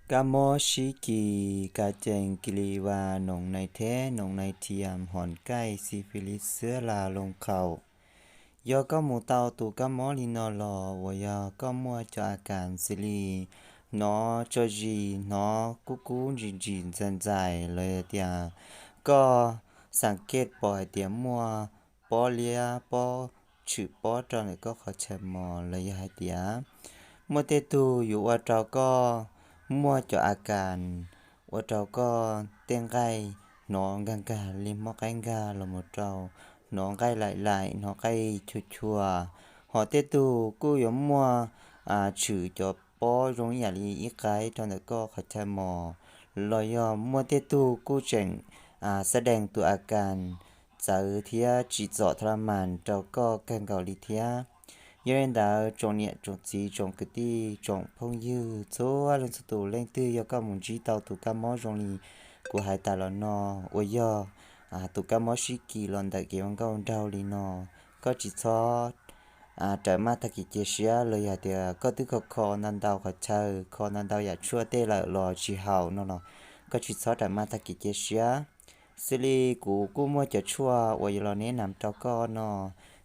Kab mob sib kis, ka cees kis li vas, noov nais theb, noov nais thiam, hom kaij, xi fi lis, xwb las, loo khaum. Yog koj mus tau tus kab mob li no los uas yog koj muaj cov a kas xws li hnov tso zis, hnov kub kub ntsim ntsim ntxais ntxais los yog tias koj xav kej pom hais tias muaj pob liab pob tshwm pob rau ntawm koj qhov chaw mos los yog hais tias muaj tej tug yuav ua rau koj muaj cov a kas ua rau koj tej nqaij hnov nkag nkag li mob qaib nkag los mus rau hnov nqaij laim laim, hnov nqaij chua chua, hos tej tug kuj yuav muaj tshwm cov pob zoo ib yam li ib qaib rau ntawm koj qhov chaw mos, los yog muaj tej tug kuj tseem xab dees tus a kas txawv thiab tsim txom tha la mas rau koj kawg nkaus li thiab. Yog li ntawd tsoom niam tsoom txiv tsoom kwv tij tsoom phooj ywg txhua leej txhua tus, leej twg yog koj mus ntsib tau tus kab mob zoo li kuv hais tas los no uas yog tus kab mob sib kis los ntawm kev ua nkauj nraug li no, koj tsis txhob rawm maj tag kev cia siab los yog tias koj twb kho kho ntau ntau qhov chaw, kho ntau ntau yam tshuaj tej lawm los tsis haum no los koj tsis txhob rawm maj tag kev cia siab. Xws li kuv kuj muaj cov tshuaj uas yuav los neb nam rau koj no.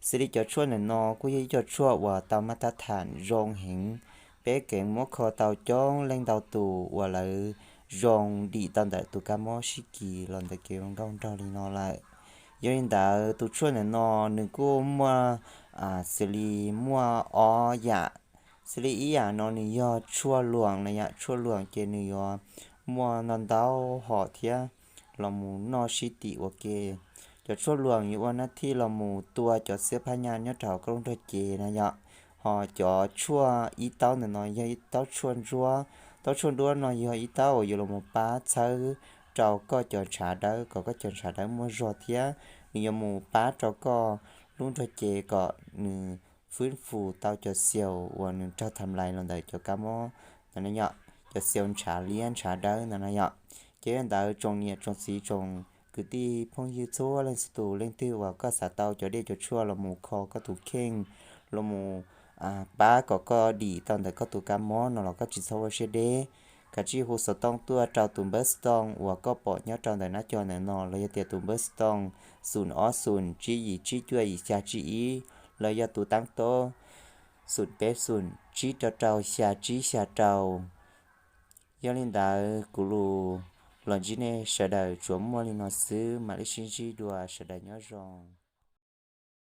Xws li cov tshuaj ntawm no kuj yog ib co tshuaj uas tau maj tab tham zoo heev, peb keev muab kho tau coob leej ntau tus uas lawv zoo dim tau ntawm tus kab mob sib kis los ntawm kev ua nkauj nraug li no lawm. Yog li ntawd tus tshuaj ntawm no nws kuj muaj xws li muaj ob yam. Xws li ib yam no nws yog tshuaj luam na yom, tshuaj luam ces nws yuav muaj ntau ntau hom thiab los mus noj sib tim ua ke. Cov tshuaj luam yuav ua nab thij los mus tua cov xiab phab nyaj nyob rau hauv koj lub nrog cev na yom. Ho cov tshuaj ib taub ntawm no yog ib taub tshuaj ntsuab. Taub tshuaj ntsuab no yog ib taub uas yuav los mus pab txhawb rau koj cov ntshav dawb kom koj cov ntshav dawb muaj zog thiab nws yuav mus pab rau koj lub nrog cev kom nws fwb fus tau cov xiaus uas nws raug tham lais los ntawm cov kab mob no yom, cov xiaus ntshav liab ntshav dawb no na yom. Ces yog li ntawd tsoom niam tsoom txiv tsoom kwv tij phooj ywg txhua leej txhua tus, leej twg uas koj xav tau cov dej cov tshuaj los mus kho koj tus kheej, los mus pab kom koj dim tau ntawm koj tus kab mob no los koj tsis txhob ua siab deb. Kav tsij hu xov tooj tuaj rau tus npawb xov tooj uas koj pom nyob rau ntawm nab co ntawm no los yog tias tus npawb xov tooj xoom ob xoom tsib yim tsib cuaj yim xya tsib ib, los yog tus taab tob xoom peb xoom tsib rau rau xya tsib xya rau. Yog li ntawd kuv lus los ntsib nej sawv daws tsuas muaj li no xwb, mam li sib ntsib dua, sawv daws nyob zoo.